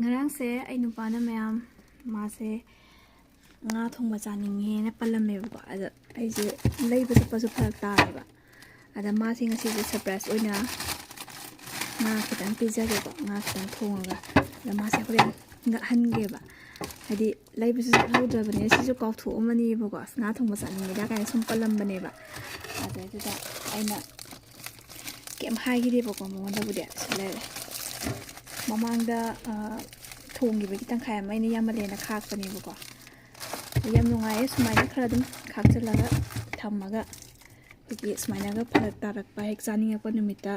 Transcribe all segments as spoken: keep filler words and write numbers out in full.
ꯉꯔꯥꯡꯁꯦ ꯑꯩ ꯅꯨꯄꯥꯅ ꯃꯌꯥꯝ ꯃꯥꯁꯦ ꯉꯥ ꯊꯣꯡꯕ ꯆꯥꯅꯤꯡꯉꯦꯅ ꯄꯜꯂꯝꯃꯦꯕꯀꯣ꯫ ꯑꯗ ꯑꯩꯁꯦ ꯂꯩꯕ ꯆꯠꯄꯁꯨ ꯐꯔꯛ ꯇꯥꯔꯦꯕ꯫ ꯑꯗ ꯃꯥꯁꯦ ꯉꯁꯤꯁꯦ ꯁꯔꯄ꯭ꯔꯥꯏꯁ ꯑꯣꯏꯅ ꯉꯥ ꯈꯤꯇꯪ ꯄꯤꯖꯒꯦꯀꯣ, ꯉꯥ ꯈꯤꯇꯪ ꯊꯣꯡꯉꯒ꯫ ꯑꯗ ꯃꯥꯁꯦ ꯍꯣꯔꯦꯟ ꯉꯛꯍꯟꯒꯦꯕ, ꯍꯥꯏꯗꯤ ꯂꯩꯕꯁꯨ ꯆꯠꯍꯧꯗ꯭ꯔꯕꯅꯦ, ꯁꯤꯁꯨ ꯀꯥꯎꯊꯣꯛꯑꯝꯃꯅꯤꯕꯀꯣ, "ꯑꯁ, ꯉꯥ ꯊꯣꯡꯕ ꯆꯥꯅꯤꯡꯉꯦꯗ" ꯀꯥꯏꯅ ꯁꯨꯝ ꯄꯜꯂꯝꯕꯅꯦꯕ꯫ ꯑꯗꯩꯗꯨꯗ ꯑꯩꯅ ꯀꯩꯝ ꯍꯥꯏꯈꯤꯗꯦꯕꯀꯣ ꯃꯉꯣꯟꯗꯕꯨꯗꯤ꯫ ꯁꯤ ꯂꯩꯔꯦ, ꯃꯃꯥꯡꯗ, ꯑ, ꯊꯣꯡꯈꯤꯕꯒꯤ ꯇꯪꯈꯥꯏ ꯑꯃ ꯑꯩꯅ ꯌꯥꯝꯃꯜꯂꯦꯅ ꯈꯥꯛꯄꯅꯦꯕꯀꯣ꯫ ꯑꯗꯨ ꯌꯥꯝ ꯅꯨꯡꯉꯥꯏꯌꯦ ꯁꯨꯃꯥꯏꯅ ꯈꯔ ꯑꯗꯨꯝ ꯈꯥꯛꯆꯜꯂꯒ ꯊꯝꯃꯒ, ꯑꯩꯈꯣꯏꯒꯤ ꯁꯨꯃꯥꯏꯅꯒ ꯐꯔꯛ ꯇꯥꯔꯛꯄ, ꯍꯦꯛ ꯆꯥꯅꯤꯡꯉꯛꯄ ꯅꯨꯃꯤꯠꯇ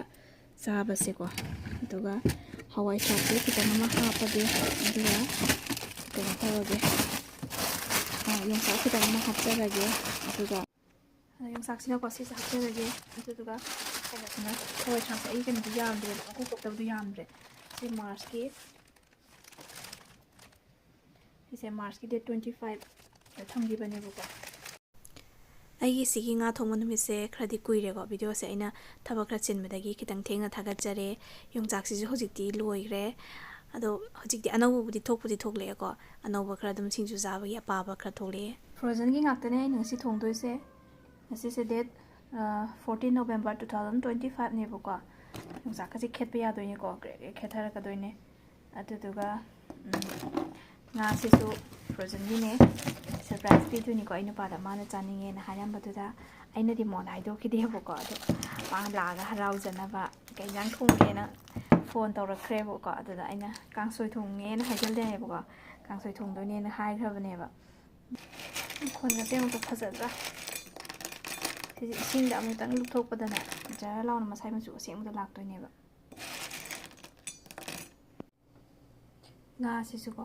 ꯆꯥꯕꯁꯦꯀꯣ꯫ ꯑꯗꯨꯒ ꯍꯋꯥꯏ ꯊ꯭ꯔꯥꯛꯁꯦ ꯈꯤꯇꯪ ꯑꯃ ꯍꯥꯞꯄꯒꯦ, ꯑꯗꯨꯒ ꯀꯩꯅꯣ ꯇꯧꯔꯒꯦ, ꯑ, ꯌꯣꯡꯆꯥꯛ ꯈꯤꯇꯪ ꯑꯃ ꯍꯥꯞꯆꯔꯒꯦ꯫ ꯑꯗꯨꯒ ꯑꯗ ꯌꯣꯡꯆꯥꯛꯁꯤꯅꯀꯣ ꯁꯤꯁꯦ ꯍꯥꯞꯆꯔꯒꯦ꯫ ꯑꯗꯨꯗꯨꯒ ꯀꯩꯅꯣꯁꯤꯅ, ꯍꯋꯥꯏ ꯊ꯭ꯔꯥꯛꯁꯦ ꯑꯩ ꯀꯩꯅꯣꯗꯤ ꯌꯥꯝꯗ꯭ꯔꯦꯕ, ꯃꯀꯨ ꯈꯣꯛꯇꯕꯗꯤ ꯌꯥꯝꯗ꯭ꯔꯦ꯫ ꯁꯤ ꯃꯥꯔꯁꯀꯤ, ꯁꯤꯁꯦ ꯃꯥꯔꯁꯀꯤ ꯗꯦꯠ ꯇ꯭ꯋꯦꯟꯇꯤ ꯐꯥꯏꯚꯇ ꯊꯝꯈꯤꯕꯅꯦꯕꯀꯣ꯫ ꯑꯩꯒꯤ ꯁꯤꯒꯤ ꯉꯥ ꯊꯣꯡꯕ ꯅꯨꯃꯤꯠꯁꯦ ꯈꯔꯗꯤ ꯀꯨꯏꯔꯦꯀꯣ, ꯚꯤꯗꯤꯑꯣꯁꯦ ꯑꯩꯅ ꯊꯕꯛ ꯈꯔ ꯆꯤꯟꯕꯗꯒꯤ ꯈꯤꯇꯪ ꯊꯦꯡꯅ ꯊꯥꯒꯠꯆꯔꯦ꯫ ꯌꯣꯡꯆꯥꯛꯁꯤꯁꯨ ꯍꯧꯖꯤꯛꯇꯤ ꯂꯣꯏꯈ꯭ꯔꯦ꯫ ꯑꯗꯣ ꯍꯧꯖꯤꯛꯇꯤ ꯑꯅꯧꯕꯕꯨꯗꯤ ꯊꯣꯛꯄꯨꯗꯤ ꯊꯣꯛꯂꯛꯑꯦꯀꯣ, ꯑꯅꯧꯕ ꯈꯔ ꯑꯗꯨꯝ ꯁꯤꯡꯖꯨ ꯆꯥꯕꯒꯤ ꯑꯄꯥꯕ ꯈꯔ ꯊꯣꯛꯂꯛꯑꯦ꯫ ꯐ꯭ꯔꯣꯖꯟꯒꯤ ꯉꯥꯛꯇꯅꯦ ꯑꯩꯅ ꯉꯁꯤ ꯊꯣꯡꯗꯣꯏꯁꯦ꯫ ꯉꯁꯤꯁꯦ date, uh, fourteen November two thousand twenty ꯐꯥꯏꯚꯅꯦꯕꯀꯣ꯫ ꯌꯣꯡꯆꯥꯛꯀꯁꯦ ꯈꯦꯠꯄ ꯌꯥꯗꯣꯏꯅꯦꯀꯣ, ꯀ꯭ꯔꯦꯛ ꯀ꯭ꯔꯦꯛ ꯈꯦꯠꯊꯔꯛꯀꯗꯣꯏꯅꯦ꯫ ꯑꯗꯨꯗꯨꯒ, ꯎꯝ, ꯉꯥꯁꯤꯁꯨ ꯐ꯭ꯔꯣꯖꯟꯒꯤꯅꯦ꯫ ꯁꯔꯄ꯭ꯔꯥꯏꯁ ꯄꯤꯗꯣꯏꯅꯤꯀꯣ ꯑꯩ ꯅꯨꯄꯥꯗ, ꯃꯥꯅ ꯆꯥꯅꯤꯡꯉꯦꯅ ꯍꯥꯏꯔꯝꯕꯗꯨꯗ꯫ ꯑꯩꯅꯗꯤ ꯃꯉꯣꯟꯗ ꯍꯥꯏꯗꯣꯛꯈꯤꯗꯦꯕꯀꯣ, ꯑꯗꯣ ꯃꯥ ꯂꯥꯛꯑꯒ ꯍꯔꯥꯎꯖꯅꯕ ꯀꯩ ꯏꯟꯖꯥꯡ ꯊꯣꯡꯒꯦꯅ ꯐꯣꯟ ꯇꯧꯔꯛꯈ꯭ꯔꯦꯕꯀꯣ꯫ ꯑꯗꯨꯗ ꯑꯩꯅ ꯀꯥꯡꯁꯣꯏ ꯊꯣꯡꯉꯦꯅ ꯍꯥꯏꯖꯜꯂꯦꯕꯀꯣ, ꯀꯥꯡꯁꯣꯏ ꯊꯣꯡꯗꯣꯏꯅꯦꯅ ꯍꯥꯏꯈ꯭ꯔꯕꯅꯦꯕ꯫ ꯃꯈꯣꯟꯒꯁꯦ ꯑꯃꯨꯛꯀ ꯐꯖꯗ꯭ꯔꯥ? ꯁꯤꯁꯦ ꯏꯁꯤꯡꯗ ꯑꯃꯨꯛꯇꯪ ꯂꯨꯞꯊꯣꯛꯄꯗꯅꯦ, ꯖꯔ ꯂꯥꯎꯅ ꯃꯁꯥꯏ ꯃꯆꯨ ꯑꯁꯦꯡꯕꯗ ꯂꯥꯛꯇꯣꯏꯅꯦꯕ꯫ ꯉꯥꯁꯤꯁꯨꯀꯣ,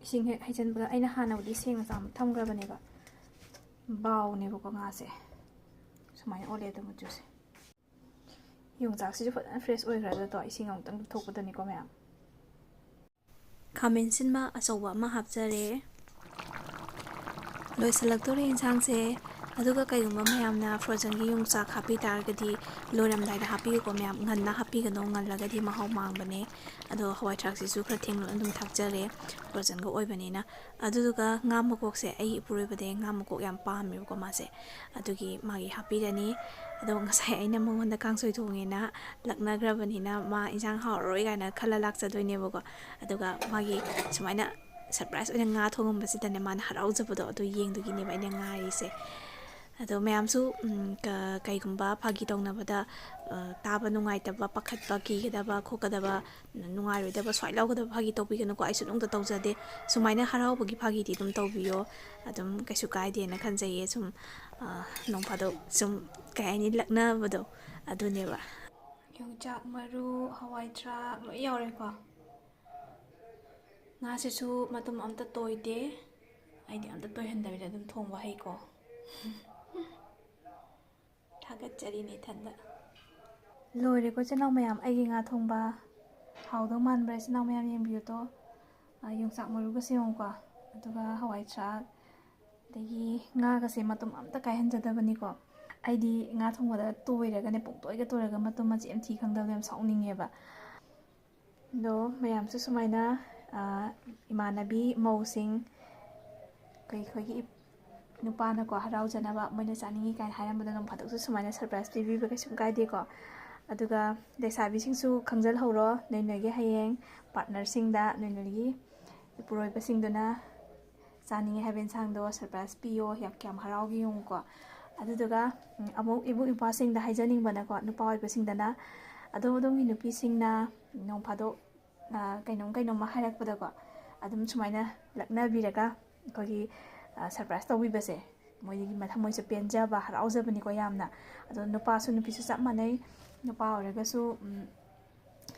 ꯏꯁꯤꯡ ꯍꯦꯛ ꯍꯩꯖꯤꯟꯕꯗ, ꯑꯩꯅ ꯍꯥꯟꯅꯕꯨꯗꯤ ꯁꯦꯡꯅ ꯆꯥꯝ-, ꯊꯝꯈ꯭ꯔꯕꯅꯦꯕ꯫ ꯕꯥꯎꯅꯦꯕꯀꯣ ꯉꯥꯁꯦ꯫ ꯁꯨꯃꯥꯏꯅ ꯑꯣꯜꯂꯦ ꯑꯗꯣ ꯃꯆꯨꯁꯦ꯫ ꯌꯣꯡꯆꯥꯛꯁꯤꯁꯨ ꯐꯖꯅ ꯐ꯭ꯔꯦꯁ ꯑꯣꯏꯈ꯭ꯔꯗ꯭ꯔꯥꯗꯣ, ꯏꯁꯤꯡ ꯑꯃꯨꯛꯇꯪ ꯂꯨꯞꯊꯣꯛꯄꯗꯅꯤꯀꯣ ꯃꯌꯥꯝ꯫ ꯈꯥꯃꯦꯟ ꯁꯤꯟꯕ ꯑꯆꯧꯕ ꯑꯃ ꯍꯥꯞꯆꯔꯦ꯫ ꯂꯣꯏꯁꯤꯜꯂꯛꯇꯣꯔꯦ ꯌꯦꯟꯁꯥꯡꯁꯦ꯫ ꯑꯗꯨꯒ ꯀꯩꯒꯨꯝꯕ ꯃꯌꯥꯝꯅ frozenꯒꯤ ꯌꯣꯡꯆꯥꯛ ꯍꯥꯞꯄꯤ ꯇꯥꯔꯒꯗꯤ ꯂꯣꯏꯔꯝꯗꯥꯏꯗ ꯍꯥꯞꯄꯤꯌꯨꯀꯣ ꯃꯌꯥꯝ, ꯉꯟꯅ ꯍꯥꯞꯄꯤꯒꯅꯣ, ꯉꯜꯂꯒꯗꯤ ꯃꯍꯥꯎ ꯃꯥꯡꯕꯅꯦ꯫ ꯑꯗꯣ ꯍꯋꯥꯏ ꯊ꯭ꯔꯥꯛꯁꯤꯁꯨ ꯈꯔ ꯊꯦꯡꯂꯞꯅ ꯑꯗꯨꯝ ꯊꯥꯛꯆꯔꯦ frozenꯒ ꯑꯣꯏꯕꯅꯤꯅ꯫ ꯑꯗꯨꯗꯨꯒ ꯉꯥ ꯃꯀꯣꯛꯁꯦ, ꯑꯩꯒꯤ ꯏꯄꯨꯔꯣꯏꯕꯗꯤ ꯉꯥ ꯃꯀꯣꯛ ꯌꯥꯝ ꯄꯥꯝꯃꯦꯕꯀꯣ ꯃꯥꯁꯦ, ꯑꯗꯨꯒꯤ ꯃꯥꯒꯤ ꯍꯥꯞꯄꯤꯔꯅꯤ꯫ ꯑꯗꯣ ꯉꯁꯥꯏ ꯑꯩꯅ ꯃꯉꯣꯟꯗ ꯀꯥꯡꯁꯣꯏ ꯊꯣꯡꯉꯦꯅ ꯂꯛꯅꯈ꯭ꯔꯕꯅꯤꯅ ꯃꯥ ꯏꯟꯁꯥꯡ ꯍꯥꯎꯔꯔꯣꯏ ꯀꯥꯏꯅ ꯈꯜꯂ ꯂꯥꯛꯆꯗꯣꯏꯅꯦꯕꯀꯣ꯫ ꯑꯗꯨꯒ ꯃꯥꯒꯤ ꯁꯨꯃꯥꯏꯅ surprise ꯑꯣꯏꯅ ꯉꯥ ꯊꯣꯡꯉꯝꯕꯁꯤꯗꯅꯦ ꯃꯥꯅ ꯍꯔꯥꯎꯖꯕꯗꯣ ꯑꯗꯨ ꯌꯦꯡꯗꯨꯒꯤꯅꯦꯕ ꯑꯩꯅ ꯉꯥꯏꯔꯤꯁꯦ꯫ ꯑꯗꯣ ꯃꯌꯥꯝꯁꯨ, ꯎꯝ, ꯀ-, ꯀꯩꯒꯨꯝꯕ ꯐꯥꯒꯤ ꯇꯧꯅꯕꯗ, ꯑ, ꯇꯥꯕ ꯅꯨꯡꯉꯥꯏꯇꯕ, ꯄꯥꯈꯠꯄ, ꯀꯤꯒꯗꯕ, ꯈꯣꯠꯀꯗꯕ, ꯅꯨꯡꯉꯥꯏꯔꯣꯏꯗꯕ, ꯁ꯭ꯋꯥꯏ ꯂꯧꯒꯗꯕ ꯐꯥꯒꯤ ꯇꯧꯕꯤꯒꯅꯨꯀꯣ꯫ ꯑꯩꯁꯨ ꯅꯨꯡꯇ ꯇꯧꯖꯗꯦ꯫ ꯁꯨꯃꯥꯏꯅ ꯍꯔꯥꯎꯕꯒꯤ ꯐꯥꯒꯤꯗꯤ ꯑꯗꯨꯝ ꯇꯧꯕꯤꯌꯣ꯫ ꯑꯗꯨꯝ ꯀꯩꯁꯨ ꯀꯥꯏꯗꯦꯅ ꯈꯟꯖꯩꯌꯦ꯫ ꯁꯨꯝ, ꯑ, ꯅꯣꯡ ꯐꯥꯗꯣꯛ ꯁꯨꯝ, ꯀꯩ ꯍꯥꯏꯅꯤ, ꯂꯛꯅꯕꯗꯣ ꯑꯗꯨꯅꯦꯕ꯫ ꯌꯣꯡꯆꯥꯛ ꯃꯔꯨ, ꯍꯋꯥꯏ ꯊ꯭ꯔꯥꯛ ꯂꯣꯏ ꯌꯥꯎꯔꯦꯀꯣ꯫ ꯉꯥꯁꯤꯁꯨ ꯃꯇꯨꯝ ꯑꯝꯇ ꯇꯣꯏꯗꯦ꯫ ꯑꯩꯗꯤ ꯑꯝꯇ ꯇꯣꯏꯍꯟꯗꯕꯤꯗ ꯑꯗꯨꯝ ꯊꯣꯡꯕ ꯍꯩꯀꯣ꯫ ꯊꯥꯒꯠꯆꯔꯤꯅꯦ ꯏꯊꯟꯗ꯫ ꯂꯣꯏꯔꯦꯀꯣ ꯏꯆꯤꯟ ꯏꯅꯥꯎ ꯃꯌꯥꯝ, ꯑꯩꯒꯤ ꯉꯥ ꯊꯣꯡꯕ꯫ ꯍꯥꯎꯗꯧ ꯃꯥꯟꯕ꯭ꯔꯥ ꯏꯆꯤꯟ ꯏꯅꯥꯎ ꯃꯌꯥꯝ? ꯌꯦꯡꯕꯤꯌꯨ ꯇꯣ꯫ ꯑ, ꯌꯣꯡꯆꯥꯛ ꯃꯔꯨꯒꯁꯦ ꯌꯦꯡꯉꯨꯀꯣ꯫ ꯑꯗꯨꯒ ꯍꯋꯥꯏ ꯊ꯭ꯔꯥꯛ, ꯑꯗꯒꯤ ꯉꯥꯒꯁꯦ ꯃꯇꯨꯝ ꯑꯝꯇ ꯀꯥꯏꯍꯟꯖꯗꯕꯅꯤꯀꯣ꯫ ꯑꯩꯗꯤ ꯉꯥ ꯊꯣꯡꯕꯗ ꯇꯣꯏꯔꯒꯅꯦ, ꯄꯨꯡꯇꯣꯏꯒ ꯇꯣꯏꯔꯒ ꯃꯇꯨꯝ ꯃꯆꯦꯠ ꯑꯃ ꯊꯤ ꯈꯪꯗꯕꯗꯣ ꯌꯥꯝ ꯁꯥꯎꯅꯤꯡꯉꯦꯕ꯫ ꯑꯗꯣ ꯃꯌꯥꯝꯁꯨ ꯁꯨꯃꯥꯏꯅ, ꯑ, ꯏꯃꯥꯟꯅꯕꯤ ꯃꯧꯁꯤꯡ, ꯑꯩꯈꯣꯏ, ꯑꯩꯈꯣꯏꯒꯤ ꯏꯞ-, ꯅꯨꯄꯥꯅꯀꯣ ꯍꯔꯥꯎꯖꯅꯕ ꯃꯣꯏꯅ ꯆꯥꯅꯤꯡꯉꯤ ꯀꯥꯏꯅ ꯍꯥꯏꯔꯝꯕꯗꯣ ꯅꯣꯡ ꯐꯥꯗꯣꯛꯁꯨ ꯁꯨꯃꯥꯏꯅ surprise ꯄꯤꯕꯤꯕ ꯀꯩꯁꯨꯝ ꯀꯥꯏꯗꯦꯀꯣ꯫ ꯑꯗꯨꯒ ꯂꯩꯁꯥꯕꯤꯁꯤꯡꯁꯨ ꯈꯪꯖꯤꯜꯍꯧꯔꯣ, ꯅꯣꯏ ꯅꯣꯏꯒꯤ ꯍꯌꯦꯡ partnerꯁꯤꯡꯗ, ꯅꯣꯏ ꯅꯣꯏꯒꯤ ꯏꯄꯨꯔꯣꯏꯕꯁꯤꯡꯗꯨꯅ ꯆꯥꯅꯤꯡꯉꯦ ꯍꯥꯏꯕ ꯏꯟꯁꯥꯡꯗꯣ surprise ꯄꯤꯌꯣ, ꯌꯥꯝ ꯀꯌꯥꯝ ꯍꯔꯥꯎꯒꯦ ꯌꯦꯡꯉꯨꯀꯣ꯫ ꯑꯗꯨꯗꯨꯒ, ꯎꯝ, ꯑꯃꯨꯛ ꯏꯕꯨꯡ ꯏꯄ꯭ꯋꯥꯁꯤꯡꯗ ꯍꯥꯏꯖꯅꯤꯡꯕꯅꯀꯣ, ꯅꯨꯄꯥ ꯑꯣꯏꯕꯁꯤꯡꯗꯅ ꯑꯗꯣꯝ ꯑꯗꯣꯝꯒꯤ ꯅꯨꯄꯤꯁꯤꯡꯅ ꯅꯣꯡ ꯐꯥꯗꯣꯛ, ꯑ, ꯀꯩꯅꯣꯝ ꯀꯩꯅꯣꯝꯃ ꯍꯥꯏꯔꯛꯄꯗꯀꯣ, ꯑꯗꯨꯝ ꯁꯨꯃꯥꯏꯅ ꯂꯛꯅꯕꯤꯔꯒ ꯑꯩꯈꯣꯏꯒꯤ, ꯑ, surprise ꯇꯧꯕꯤꯕꯁꯦ, ꯃꯣꯏꯒꯤ ꯃꯊꯃꯣꯏꯁꯨ ꯄꯦꯟꯖꯕ, ꯍꯔꯥꯎꯖꯕꯅꯤꯀꯣ ꯌꯥꯝꯅ꯫ ꯑꯗꯣ ꯅꯨꯄꯥꯁꯨ ꯅꯨꯄꯤꯁꯨ ꯆꯞ ꯃꯥꯟꯅꯩ꯫ ꯅꯨꯄꯥ ꯑꯣꯏꯔꯒꯁꯨ, ꯎꯝ,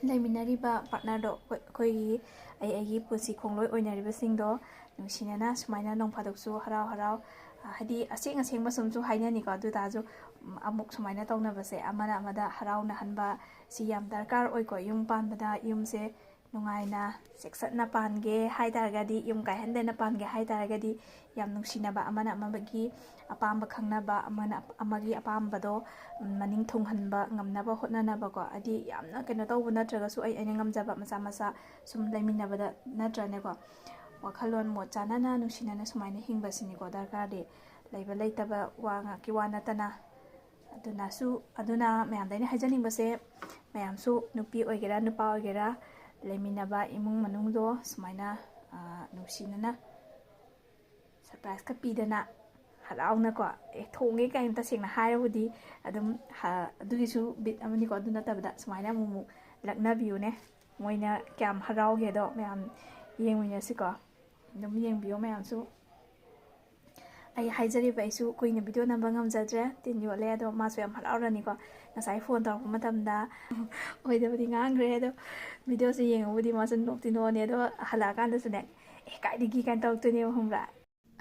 ꯂꯩꯃꯤꯟꯅꯔꯤꯕ partnerꯗꯣ ꯑꯩꯈꯣꯏ-, ꯑꯩꯈꯣꯏꯒꯤ, ꯑꯩ ꯑꯩꯒꯤ ꯄꯨꯟꯁꯤ ꯈꯣꯡꯂꯣꯏ ꯑꯣꯏꯅꯔꯤꯕꯁꯤꯡꯗꯣ ꯅꯨꯡꯁꯤꯅꯅ ꯁꯨꯃꯥꯏꯅ ꯅꯣꯡ ꯐꯥꯗꯣꯛꯁꯨ ꯍꯔꯥꯎ ꯍꯔꯥꯎ, ꯑ, ꯍꯥꯏꯗꯤ ꯑꯁꯦꯡ ꯑꯁꯦꯡꯕ ꯁꯨꯝꯁꯨ ꯍꯥꯏꯅꯅꯤꯀꯣ, ꯑꯗꯨ ꯇꯥꯔꯁꯨ, ꯎꯝ, ꯑꯃꯨꯛ ꯁꯨꯃꯥꯏꯅ ꯇꯧꯅꯕꯁꯦ, ꯑꯃꯅ ꯑꯃꯗ ꯍꯔꯥꯎꯅꯍꯟꯕ, ꯁꯤ ꯌꯥꯝ ꯗꯔꯀꯥꯔ ꯑꯣꯏꯀꯣ꯫ ꯌꯨꯝ ꯄꯥꯟꯕꯗ ꯌꯨꯝꯁꯦ ꯅꯨꯡꯉꯥꯏꯅ ꯆꯦꯛꯁꯟꯅ ꯄꯥꯟꯒꯦ ꯍꯥꯏ ꯇꯥꯔꯒꯗꯤ, ꯌꯨꯝ ꯀꯥꯏꯍꯟꯗꯅ ꯄꯥꯟꯒꯦ ꯍꯥꯏ ꯇꯥꯔꯒꯗꯤ, ꯌꯥꯝ ꯅꯨꯡꯁꯤꯅꯕ, ꯑꯃꯅ ꯑꯃꯒꯤ ꯑꯄꯥꯝꯕ ꯈꯪꯅꯕ, ꯑꯃꯅ ꯑꯃꯒꯤ ꯑꯄꯥꯝꯕꯗꯣ, ꯎꯝ, ꯃꯅꯤꯡ ꯊꯨꯡꯍꯟꯕ ꯉꯝꯅꯕ ꯍꯣꯠꯅꯅꯕꯀꯣ꯫ ꯍꯥꯏꯗꯤ ꯌꯥꯝꯅ ꯀꯩꯅꯣ ꯇꯧꯕ ꯅꯠꯇ꯭ꯔꯒꯁꯨ, ꯑꯩ, ꯑꯩꯅ ꯉꯝꯖꯕ ꯃꯆꯥ ꯃꯆꯥ ꯁꯨꯝ ꯂꯩꯃꯤꯟꯅꯕꯗ ꯅꯠꯇ꯭ꯔꯅꯦꯀꯣ, ꯋꯥꯈꯜꯂꯣꯟ ꯃꯣꯠ ꯆꯥꯟꯅꯅ ꯅꯨꯡꯁꯤꯅꯅ ꯁꯨꯃꯥꯏꯅ ꯍꯤꯡꯕꯁꯤꯅꯤꯀꯣ ꯗꯔꯀꯥꯔꯗꯤ꯫ ꯂꯩꯕ ꯂꯩꯇꯕ ꯋꯥ ꯉꯥꯛꯀꯤ ꯋꯥ ꯅꯠꯇꯅ꯫ ꯑꯗꯨꯅꯁꯨ, ꯑꯗꯨꯅ ꯃꯌꯥꯝꯗ ꯑꯩꯅ ꯍꯥꯏꯖꯅꯤꯡꯕꯁꯦ, ꯃꯌꯥꯝꯁꯨ ꯅꯨꯄꯤ ꯑꯣꯏꯒꯦꯔꯥ ꯅꯨꯄꯥ ꯑꯣꯏꯒꯦꯔꯥ, ꯂꯩꯃꯤꯟꯅꯕ ꯏꯃꯨꯡ ꯃꯅꯨꯡꯗꯣ ꯁꯨꯃꯥꯏꯅ, ꯑ, ꯅꯨꯡꯁꯤꯅꯅ ꯁꯔꯄ꯭ꯔꯥꯏꯖꯀ ꯄꯤꯗꯅ ꯍꯔꯥꯎꯅꯀꯣ, "ꯑꯦ, ꯊꯣꯡꯉꯦ" ꯀꯥꯏꯅ ꯇꯁꯦꯡꯅ ꯍꯥꯏꯔꯕꯨꯗꯤ ꯑꯗꯨꯝ ꯍ-, ꯑꯗꯨꯒꯤꯁꯨ ꯕꯤꯠ ꯑꯃꯅꯤꯀꯣ꯫ ꯑꯗꯨ ꯅꯠꯇꯕꯗ ꯁꯨꯃꯥꯏꯅ ꯑꯃꯨꯛ ꯑꯃꯨꯛ ꯂꯛꯅꯕꯤꯌꯨꯅꯦ꯫ ꯃꯣꯏꯅ ꯀꯌꯥꯝ ꯍꯔꯥꯎꯒꯦꯗꯣ ꯃꯌꯥꯝ ꯌꯦꯡꯃꯤꯟꯅꯁꯤꯀꯣ꯫ ꯑꯗꯨꯝ ꯌꯦꯡꯕꯤꯌꯣ ꯃꯌꯥꯝꯁꯨ꯫ ꯑꯩ ꯍꯥꯏꯖꯔꯤꯕ, ꯑꯩꯁꯨ ꯀꯨꯏꯅ ꯚꯤꯗꯤꯑꯣ ꯅꯝꯕ ꯉꯝꯖꯗ꯭ꯔꯦ, ꯇꯤꯟ ꯌꯣꯠꯂꯦ꯫ ꯑꯗꯣ ꯃꯥꯁꯨ ꯌꯥꯝ ꯍꯔꯥꯎꯔꯅꯤꯀꯣ꯫ ꯉꯁꯥꯏ ꯐꯣꯟ ꯇꯧꯔꯛꯄ ꯃꯇꯝꯗ ꯑꯣꯏꯗꯕꯗꯤ ꯉꯥꯡꯈ꯭ꯔꯦ, ꯑꯗꯣ ꯚꯤꯗꯤꯑꯣꯁꯦ ꯌꯦꯡꯉꯕꯨꯗꯤ ꯃꯥꯁꯨ ꯅꯣꯛꯇꯤ ꯅꯣꯛꯑꯅꯤ꯫ ꯑꯗꯣ ꯍꯜꯂꯛꯑꯀꯥꯟꯗꯁꯨꯅꯦ, "ꯑꯦ, ꯀꯥꯏꯗꯒꯤ?" ꯀꯥꯏꯅ ꯇꯧꯔꯛꯇꯣꯏꯅꯦꯕ, ꯈꯪꯕ꯭ꯔꯥ?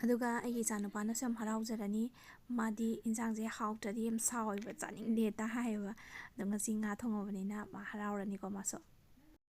ꯑꯗꯨꯒ ꯑꯩꯒꯤ ꯏꯆꯥꯅꯨꯄꯥꯅꯁꯨ ꯌꯥꯝ ꯍꯔꯥꯎꯖꯔꯅꯤ꯫ ꯃꯥꯗꯤ ꯏꯟꯁꯥꯡꯁꯦ ꯍꯥꯎꯇ꯭ꯔꯗꯤ ꯌꯥꯝ ꯁꯥꯎꯋꯦꯕ, "ꯆꯥꯅꯤꯡꯗꯦ" ꯍꯦꯛꯇ ꯍꯥꯏꯌꯦꯕ꯫ ꯑꯗꯣ ꯉꯁꯤ ꯉꯥ ꯊꯣꯡꯉꯕꯅꯤꯅ ꯃꯥ ꯍꯔꯥꯎꯔꯅꯤꯀꯣ ꯃꯥꯁꯨ꯫